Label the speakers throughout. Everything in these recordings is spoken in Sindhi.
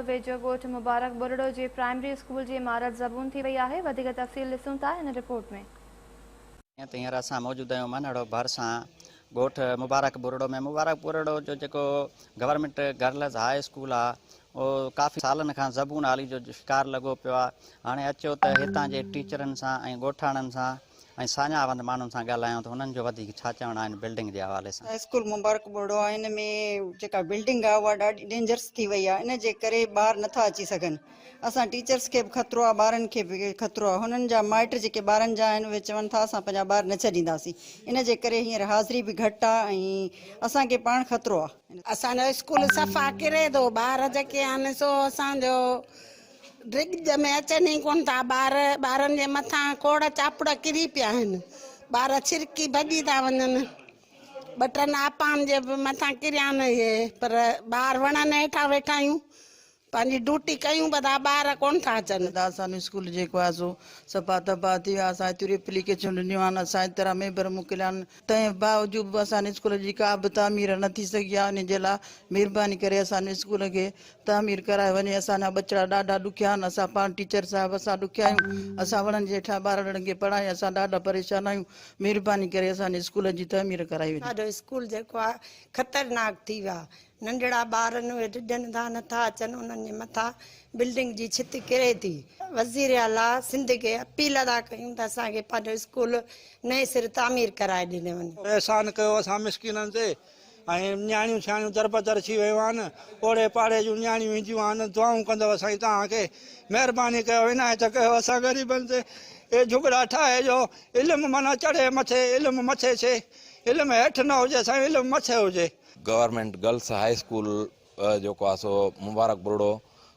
Speaker 1: ويجهو ڳوٺ مبارڪ ٻرڙو جي پرائمري اسڪول جي عمارت زبون ٿي وئي آهي، وڌيڪ تفصيل ڏسون ٿا هن رپورٽ ۾.
Speaker 2: جيئن ته هينئر اسان موجود آهيون منهڙو ڀرسان ڳوٺ مبارڪ ٻرڙو ۾، مبارڪ ٻرڙو جو جيڪو گورنمينٽ گرلز هاء اسڪول آهي اهو ڪافي سالن کان زبون حالي جو شڪار لڳو پيو آهي، هاڻي اچو ته هتان جي ٽيچرن سان ۽ ڳوٺاڻن سان ۽ ساڃاهه وند ماڻهن سان ڳالهايون ته هنن جو وڌيڪ ڇا چوڻ آهي ان بلڊنگ جي حوالي سان.
Speaker 3: اسڪول مبارڪ ٻرڙو آهي ان ۾ جيڪا بلڊنگ آهي اها ڏاڍي ڊينجرس ٿي وئي آهي ان جي ڪري ٻار نٿا اچي سگهن اسان ٽيچرس کي به خطرو آهي ٻارن کي به خطرو آهي هنن جا مائٽ جيڪي ٻارن جا آهن اهي چون ٿا اسان پنهنجا ٻار نه ڇڏينداسين ان جي ڪري هينئر حاضري به گهٽ آهي ۽ اسان کي پاڻ خطرو آهي.
Speaker 4: اسان جو اسڪول صفا ڪري ٿو ٻار جيڪي آهن سو اسان جو ڊڄ ۾ اچن ئي ڪونه ٿا ٻار ٻارن جي مٿان کوڙ چاپڙ ڪري پيا آهن ٻار ڇرڪي ڀڄي ٿا وڃن ٻه ٽن آپائن جي به مٿان ڪريا آهن اهي پر ٻار وڻن هيٺان ويٺا آهيون پنهنجي ڊوٽي ڪيون به ٿا ٻار ڪونه ٿا اچن.
Speaker 5: ادا اسان جو اسڪول جيڪو آهي سو صفا تباهه ٿي ويو آهي اسان ايتريون ايپليڪيشنون ڏنيون آهن اسان ايترا ميمبر موڪليا آهن تنهن باوجود به اسان جي اسڪول جي ڪا به تعمير نه ٿي سگهي آهي ان جي لاء مھرباني ڪري اسان جي اسڪول کي تعمير ڪرائي وڃي اسان جا ٻچڙا ڏاڍا ڏکيا آهن اسان پاڻ ٽيچر صاحب اسان ڏکيا آهيون اسان وڻن جي هيٺان ٻارڙن کي پڙهايون اسان ڏاڍا پريشان آهيون مھرباني ڪري اسان جي اسڪول جي تعمير ڪرائي وڃي.
Speaker 4: اسان جو اسڪول جيڪو آهي خطرناڪ ٿي ويو آهي ننڍڙا ٻار آهن اهي ڊڄن ٿا نٿا اچن انهن جي مٿان بلڊنگ جي ڇت ڪري ٿي وزير اعليٰ سنڌ کي اپيل ٿا ڪيون ته اسان کي پنهنجو اسڪول نئين سر تعمير ڪرائي ڏنو وڃي.
Speaker 6: احسان ڪيو اسان مسڪينن تي ۽ نياڻيون سياڻيون دربدر ٿي ويون آهن، اوڙي پاڙي جون نياڻيون اينديون آهن، دعائون ڪندؤ سائين توهان کي، مهرباني ڪيو عنايت ڪيو اسان غريبن تي، اهي جهڳڙا ٺاهي جو علم معنيٰ چڙهي مٿي، علم مٿي ٿئي، علم هيٺ نه هجي سائين علم مٿي هجي.
Speaker 7: گورنمينٽ گرلس هاء اسڪول جيڪو آهي سو مبارڪ ٻرڙو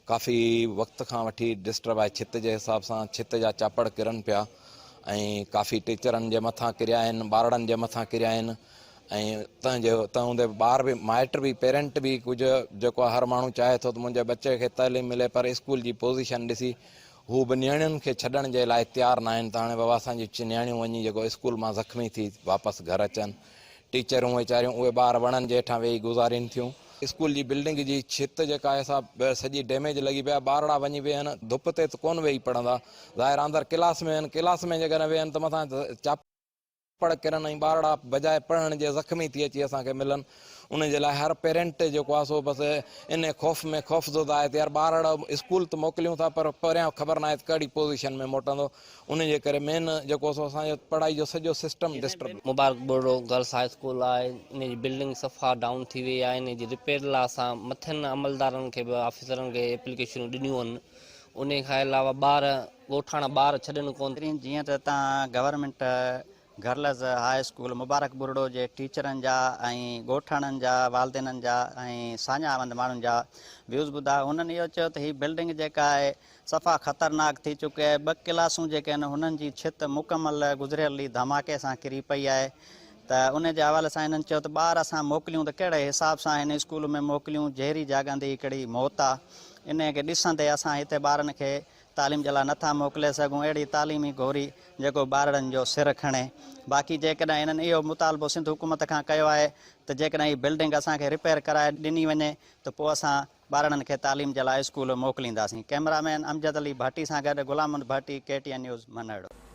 Speaker 7: ڪافي وقت کان وٺي ڊسٽرب آهي ڇت جي حساب سان ڇت جا چاپڙ ڪرن پيا ۽ ڪافي ٽيچرن جي مٿان ڪريا آهن ٻارڙن جي مٿان ڪريا آهن ۽ تنهن جي تنهن هوندي به ٻار به مائٽ به پيرنٽ به ڪجهه جيڪو آهي هر ماڻهو چاهي ٿو ته منهنجي ٻچي کي تعليم ملي پر اسڪول جي پوزيشن ڏسي هو به نياڻين کي ڇڏڻ جي لاء تيار ناهن ته هاڻي بابا اسان جون نياڻيون وڃي جيڪو اسڪول مان زخمي ٿي واپس گهر اچن ٽيچرون ويچاريون اهي ٻار وڻن جي هيٺان ويهي گذارين ٿيون. اسڪول جي بلڊنگ جي ڇت جيڪا آهي سا سڄي ڊيميج لڳي پئي آهي ٻارڙا وڃي ويهن ڌپ تي ته ڪونه ويهي پڙهندا ظاهر آهي اندر ڪلاس ۾ ويهن ڪلاس ۾ جيڪڏهن ويهن ته مٿان چاپڙ پڙ ڪرن ۽ ٻارڙا بجاء پڙهڻ جي زخمي ٿي اچي اسان کي ملن ان جي لاء هر پيرنٽ جيڪو آهي سو بس ان خوف ۾ خوفزده آهي ته يار ٻارڙا اسڪول ته موڪليون ٿا پر پريان خبر ناهي ته ڪهڙي پوزيشن ۾ موٽندو ان جي ڪري مين جيڪو سو اسان جو پڙهائي جو سڄو system disturb.
Speaker 8: Mubarak Buriro girls high school آهي ان جي بلڊنگ صفا ڊائون ٿي وئي آهي ان جي رپيئر لاء اسان مٿين عملدارن کي به آفيسرن کي ايپليڪيشنون ڏنيون آهن ان کان علاوه ٻار ڳوٺاڻا ٻار ڇڏن ڪونه.
Speaker 2: جيئن ته تان government girls high school Mubarak Buriro جي ٽيچرن جا ۽ ڳوٺاڻن جا والدينن جا ۽ ساڃاهه وند ماڻهن جا ويوز ٻڌا هنن اهو چيو ته هي بلڊنگ جيڪا آهي صفا خطرناڪ ٿي چڪي آهي ٻه ڪلاسون جيڪي آهن هنن جي ڇت مڪمل گذريل ڏينهن ڌماڪي سان ڪري پئي آهي ته ان جي حوالي سان هنن چيو ته ٻار اسان موڪليون ته ڪهڙي حساب سان هن اسڪول ۾ موڪليون جهري جاڳندي هڪڙي موت آ انهي کي ڏسندي اسان هتي ٻارن کي تعليم جي لاء نه ٿا موڪلي سگهون اهڙي تعليم ئي گهري جيڪو ٻارڙن جو سر کڻي باقي جيڪڏهن هنن اهو مطالبو سنڌ حڪومت کان ڪيو آهي ته جيڪڏهن هي بلڊنگ اسان کي رپيئر ڪرائي ڏني وڃي ته پوء اسان ٻارڙن کي تعليم جي لاء اسڪول موڪلينداسين ڪئميرا مين امجد علي ڀٽي سان گڏ Ghulam Muhammad Bhatti K T N news Manhro.